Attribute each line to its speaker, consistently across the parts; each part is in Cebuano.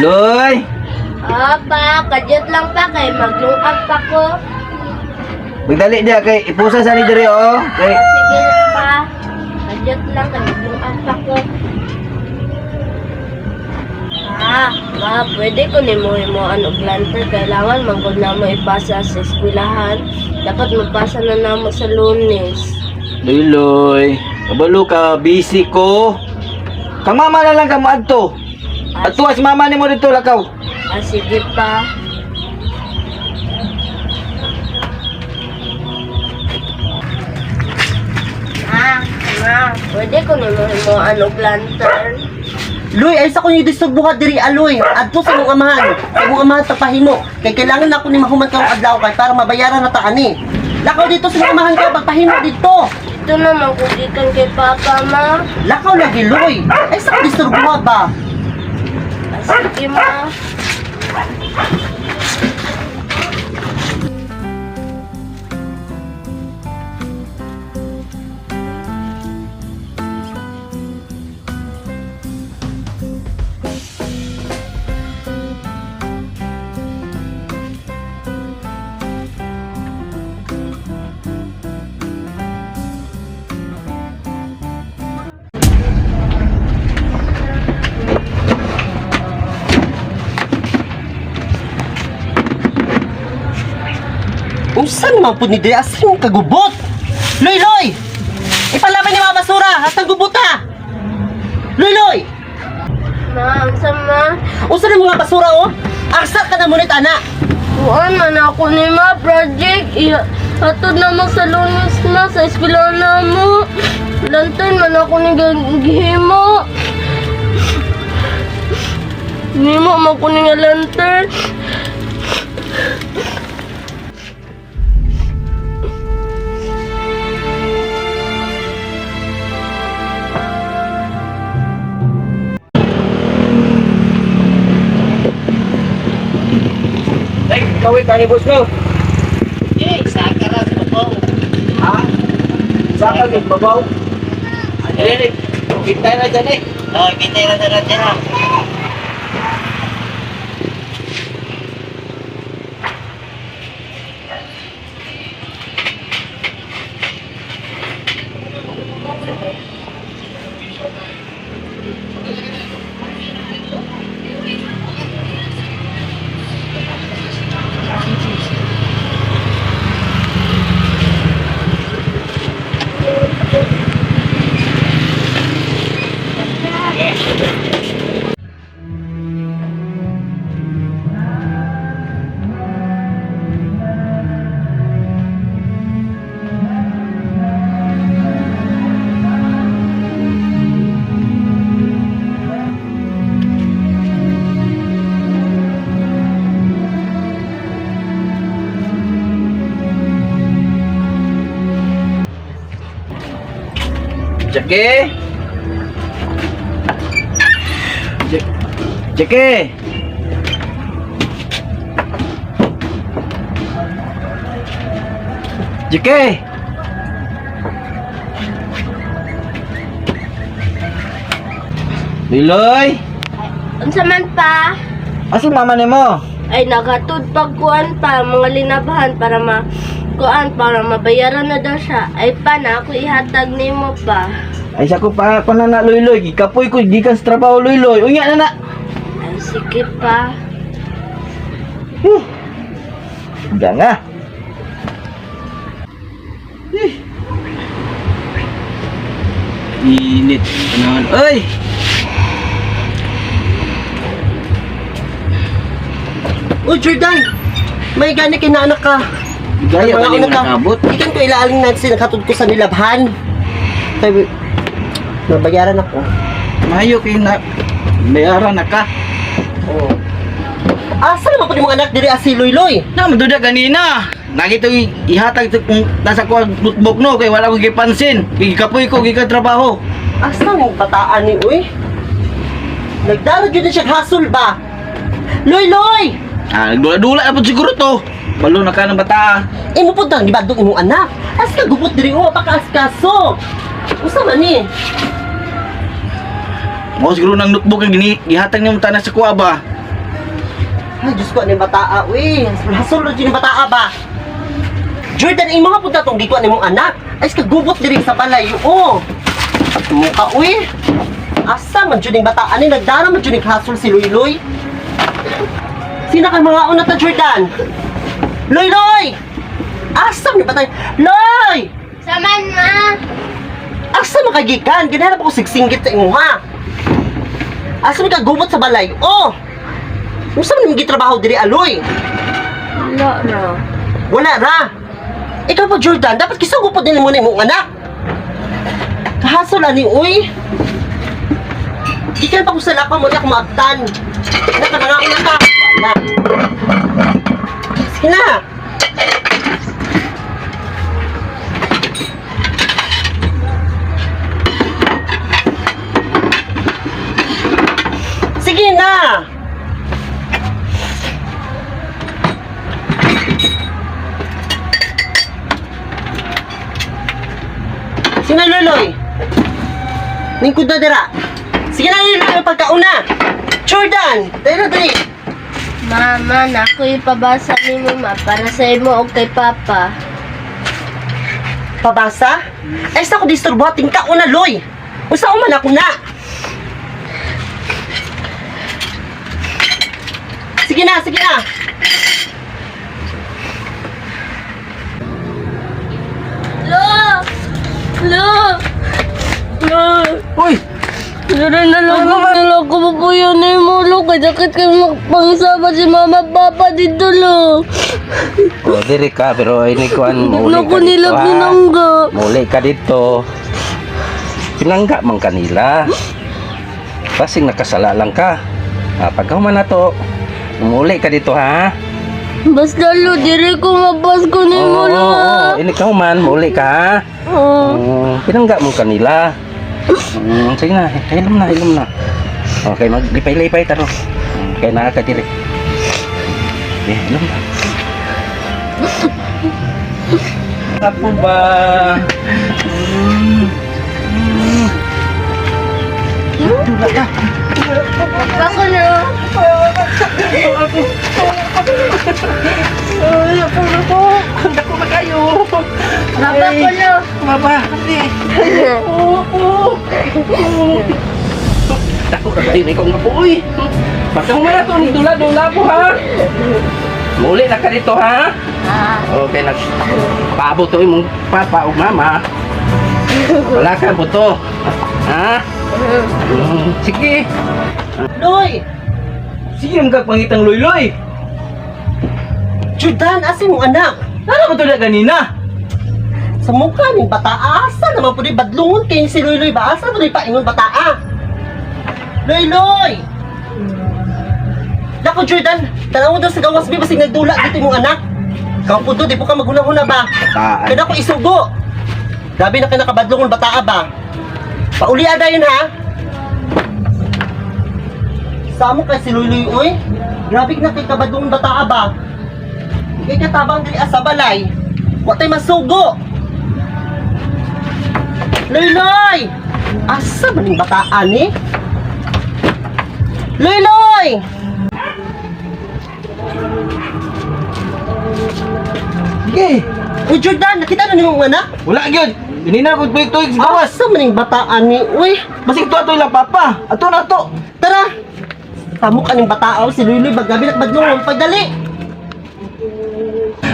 Speaker 1: Loy!
Speaker 2: Ah, pa, kadyot lang pa kay maglungag pa ko.
Speaker 1: Magdali diya kay ipusa sa ni diri oh. Kay
Speaker 2: Ah, sige pa. Kadyot lang kay maglungag pa ko. Ah, ma, pwede ko nimo himuan og lantern. Kailangan man gud namo ipasa sa eskwelahan. Dapat mapasa na namo sa Lunes.
Speaker 1: Loy Loy, kabalo ka busy ko. Kang mama na lang ka moadto. Adto si mama nimo dito lakaw.
Speaker 2: Ah, sige pa. Ah, ma, pwede ko nimo himuan og lantern.
Speaker 3: Loy, ay sa kong disturbo ka diri aloy. Adto sa mong amahan. Sa mong amahan sa pahimo. Kay kailangan ako ni mahuman karong adlaw kay para mabayaran na ta ani. Lakaw dito sa mong amahan ka pagpahimo dito.
Speaker 2: Ito naman kung gikan kay Papa, ma.
Speaker 3: Lakaw lagi Loy. Ay sa kong disturbo ka ba?
Speaker 2: Ah, sige, ma.
Speaker 3: Unsa naman pud ni diri asa yung kagubot? Loy Loy! Ipalaban ni mga basura hastang gubuta. Loy Loy!
Speaker 2: Ma, unsa ma?
Speaker 3: Unsa ni mga basura oh? Aksa ka na munit ana.
Speaker 2: Kuan man ako ni ma project. Iya, hatod na mo sa Lunes na sa eskwela na mo. Lantern man ako ni gihimo. Nimo man ko ni nga lantern.
Speaker 1: Ay, kawit ka ni boss ko.
Speaker 3: Eh, saka ra sa babaw.
Speaker 1: Ha? Saka gid babaw. Ano ni? Kita na dyan eh.
Speaker 3: Oh, kita ra na dyan.
Speaker 1: Jackie? Jackie? Jackie? Liloy?
Speaker 2: Unsa man pa?
Speaker 1: Asa mama nimo?
Speaker 2: Ay naghatod pag kuan pa mga linabahan para ma kuan para mabayaran na daw siya. Ay pa na ako ihatag nimo pa.
Speaker 1: Ay sa ko pa ko na na Luloy, gikapoy ko gikan sa trabaho Luloy. Unya na na.
Speaker 2: Ay sige pa.
Speaker 1: Huh. Ganga. Eh. Init. Ano? Ay!
Speaker 3: Uy, Jordan! May gani kinaanak ka.
Speaker 1: Gaya
Speaker 3: Mga
Speaker 1: ba nimo
Speaker 3: una ka.
Speaker 1: nakabot?
Speaker 3: Ikan ko ilaaling natin nakatud ko sa nilabhan. Kay nabayaran ako.
Speaker 1: Mayo kay na bayaran na ka.
Speaker 3: Oo. Asa naman po ni mga anak diri asi Loy Loy?
Speaker 1: Na maduda ganina. Nakita ko ihatag sa kung nasa ko ang notebook no kay wala ko gipansin. Gikapoy ko gikan trabaho.
Speaker 3: Asa mo bataan ni uy? Nagdaro jud na siya hasol ba? Loy, Loy!
Speaker 1: Ah, nagdula-dula na po siguro to. Balo na ka ng bata.
Speaker 3: Imo po dang gibadlong imong anak. As ka gubot diri o pakaasikaso. Usa man ni?
Speaker 1: Mo siguro nang notebook ang gini gihatag nimo tanan sa kuha ba.
Speaker 3: Ay, Diyos ko, ano yung bataa, uy. Hasol na yung bataa ba? Jordan, imo nga punta tong gikuan nimong anak. Ay, ka gubot diri sa balay, oo. Mukha, uy. Asa man jud yung bataan ni nagdara man jud ni hasol si Luy Luy. Sina kay mga una ta Jordan? Luy Luy! Asa man yung batay? Loy!
Speaker 2: Saman, ma!
Speaker 3: Asa man kay gikan? Ginahanap ako sigsinggit sa imuha. Asa man ka gubot sa balay? Oh! Unsa man imong gitrabaho diri aloy?
Speaker 2: Wala ra.
Speaker 3: Wala ra. Ikaw pa Jordan, dapat kisugo po din mo na imong anak. Kahasol ani uy. Gikan pa ko sa lakaw mo niya kumaabtan. Nakanangako na ka. Wala. Sige na. Sige na. Sino Luloy? Lingkod na dira. Sige na Luloy, ang pagkauna. Jordan, tayo na dali.
Speaker 2: Mama, na ako ipabasa ni ma para sa imo og kay Papa.
Speaker 3: Pabasa? Ay sa ko disturbo, tingka una Loy. Usa man ako na. Sige na, sige na.
Speaker 2: Lo! Lo! Lo!
Speaker 1: Uy,
Speaker 2: Dere na lang ako na lang ako mapuyo na yung lo. Kaya sakit kayo magpangisama si Mama Papa dito, lo.
Speaker 4: O, diri ka, pero ini kuan
Speaker 2: Hindi
Speaker 4: muli
Speaker 2: na ko
Speaker 4: ka dito,
Speaker 2: nila
Speaker 4: ha?
Speaker 2: pinangga.
Speaker 4: Muli ka dito. Pinangga man kanila. Basing nakasala lang ka. Ah, pagkahuman na to, muli ka dito, ha?
Speaker 2: Basta, lo, dire ko mapasko ni mo,
Speaker 4: Oo,
Speaker 2: lo,
Speaker 4: oo,
Speaker 2: ha?
Speaker 4: oo. Ini kahuman, muli ka, ha?
Speaker 2: Oo.
Speaker 4: Pinangga mo kanila. Sige na, hilom na, hilom na. Okay, maglipay-lipay taro. Kaya naa ka diri. Eh, hilom na. Ako ba?
Speaker 2: Ako, lo.
Speaker 4: Ay, ako na po. Dako na kayo.
Speaker 2: Baba ko, lo.
Speaker 4: Baba, hindi. Oo, oo. Dako na kayo na ikaw nga po, uy. Baka humana to, dula-dula po, ha? Muli na ka dito, ha?
Speaker 2: Ah.
Speaker 4: Okay, nag paabot to imong papa o mama. Wala ka po to. Ha? Sige.
Speaker 3: Loy,
Speaker 1: sige man kag pangitang Luy-Luy.
Speaker 3: Jordan, asa imong anak?
Speaker 1: Nara ba to na kanina?
Speaker 3: Sa mukha ning bataa, asa naman po di badlungon kay si Loy Loy ba? Asa po di paingon bataa? Loy Loy! Dako Jordan, tanaw mo daw sa gawas bi basig nagdula dito imong anak. Ikaw po do, di po ka maghuna-huna ba?
Speaker 1: Bataan.
Speaker 3: Kaya ako isugo. Grabe na kayo nakabadlungon bataa ba? Pauli ada yun ha? Samo kay si Luy Luy oy. Grabe na kay kabadlungon bataa ba? Ikay katabang diri asa balay. Wa tay masugo. Luy Luy! Asa man ning bataan ni? Luy Luy!
Speaker 1: Sige.
Speaker 3: Uy Jordan, nakita na nimong anak?
Speaker 1: Wala gyud. Kanina ko tuig-tuig sa gawas.
Speaker 3: Asa man ning bataan ni? Uy,
Speaker 1: Basig to ato ilang papa. Ato na to.
Speaker 3: tara! Tamo ka ning bataaw si Luy Luy baggabi nakbadlungon pagdali.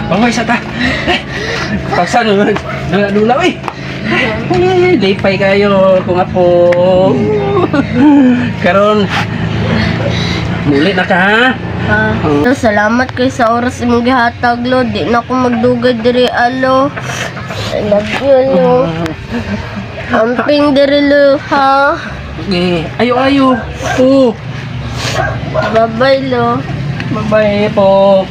Speaker 4: Bangay sa ta. Pagsan dula-dula uy. Ay, lipay kayo kung apo. Karon muli na ka ha.
Speaker 2: Ah, lo, salamat kay sa oras imong gihatag, lo. Di na ako magdugay diri, alo. I love you, lo. Amping diri, lo, ha?
Speaker 4: Okay, ayo ayo. Oh,
Speaker 2: Bye-bye, lo.
Speaker 4: bye po.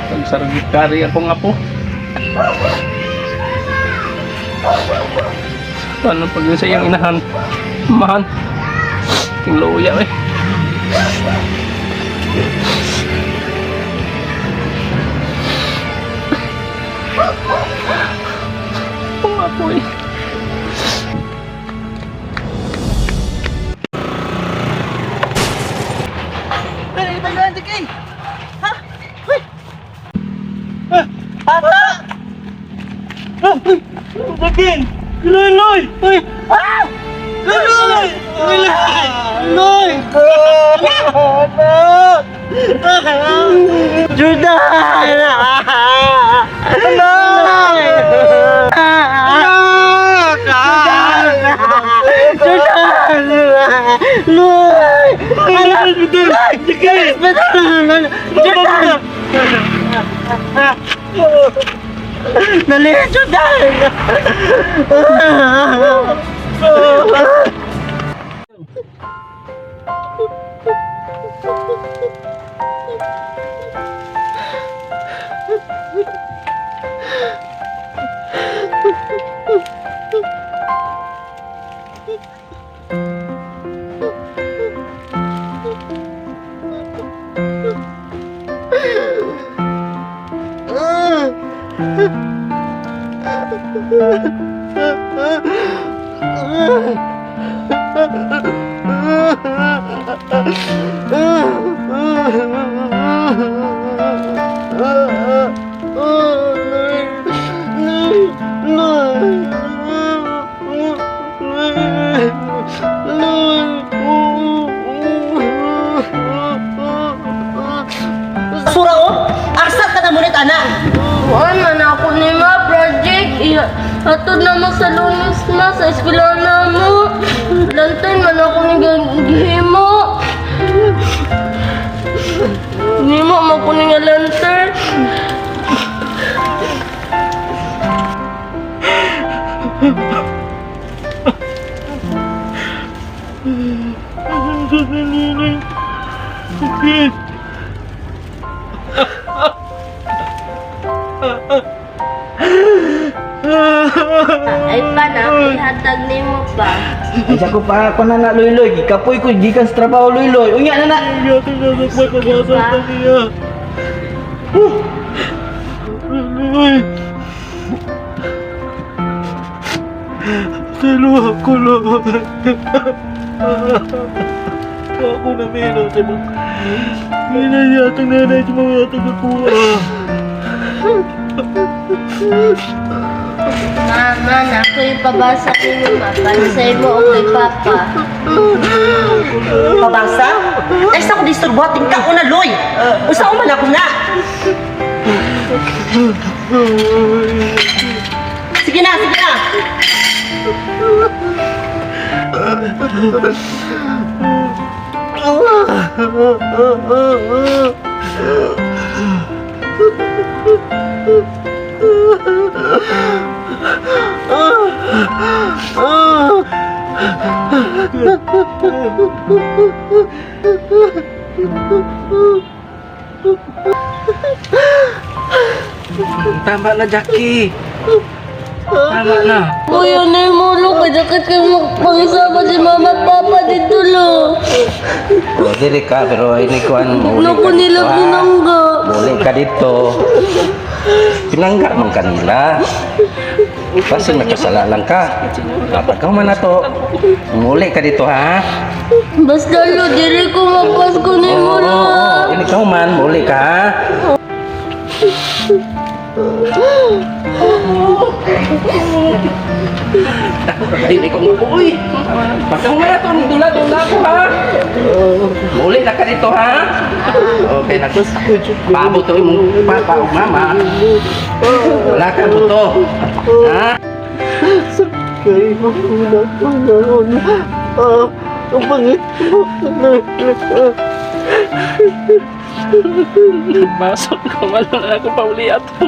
Speaker 4: Pagsargit kari ako nga po. Paano pag yun sa iyang inahan? Mahan. King luya eh. Kung ako eh.
Speaker 3: Bata!
Speaker 1: Dakin! Luloy! Uy! Ah! Luloy! Luloy! Luloy! Anak!
Speaker 3: Jordan!
Speaker 1: Anak! Anak!
Speaker 3: Jordan! Loy!
Speaker 1: Anak! Dakin!
Speaker 3: Jordan! Dali, Jordan! Sura oh! Aksa ka na munit, anak!
Speaker 2: Kuan man ako ni ma project. Iya, hatod na mo sa Lunes ma sa eskwela na mo. Lantern man ako ni gihimo. Nimo mo ko ni nga lantern. Ay pa na, ihatag nimo pa.
Speaker 1: Ay, sa ko pa ako na na, Luloy. Gikapoy ko, gikan sa trabaho, Luloy. Unya na na!
Speaker 2: Sige pa.
Speaker 1: Talo ako, Loy. Ako na meron sa mga... Minayatang nanay sa mga yatang nakuha.
Speaker 2: Mama, na ako yung pabasa nimo ma. Para sa imo o kay papa.
Speaker 3: Pabasa? Ay, sa ko disturbo, tingka ko na, Loy! Usa man ako na! Sige na, sige na!
Speaker 4: Tama na, Jackie. Tama na.
Speaker 2: Kuya na yung mulo ko. Dakit kayo magpangisama si mama at papa dito lo.
Speaker 4: O, dili ka, pero ini kuan mo.
Speaker 2: Naku nila pinangga.
Speaker 4: Boleh ka dito. Pinangga man kanila. Kasi nagkasala lang ka. Dapat ka man na to. Muli ka dito ha.
Speaker 2: Basta lo, diri ko mapasko ni
Speaker 4: Oo,
Speaker 2: mo
Speaker 4: oo,
Speaker 2: lo.
Speaker 4: oo. Ini ka man, muli ka ha. Dili ko mo uy. Basta mo na to ni dula dula ko ha. Muli na ka dito ha. Okay na. Paabot to imong papa ug mama. Wala ka buto. Ha?
Speaker 3: Kay mauna ko na ah, ang pangit mo.
Speaker 4: Masok ko wala na ako pauli ato.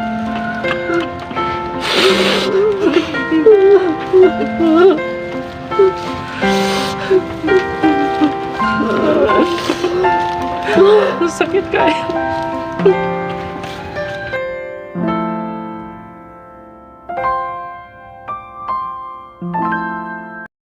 Speaker 4: Ang sakit kayo.
Speaker 2: Lo.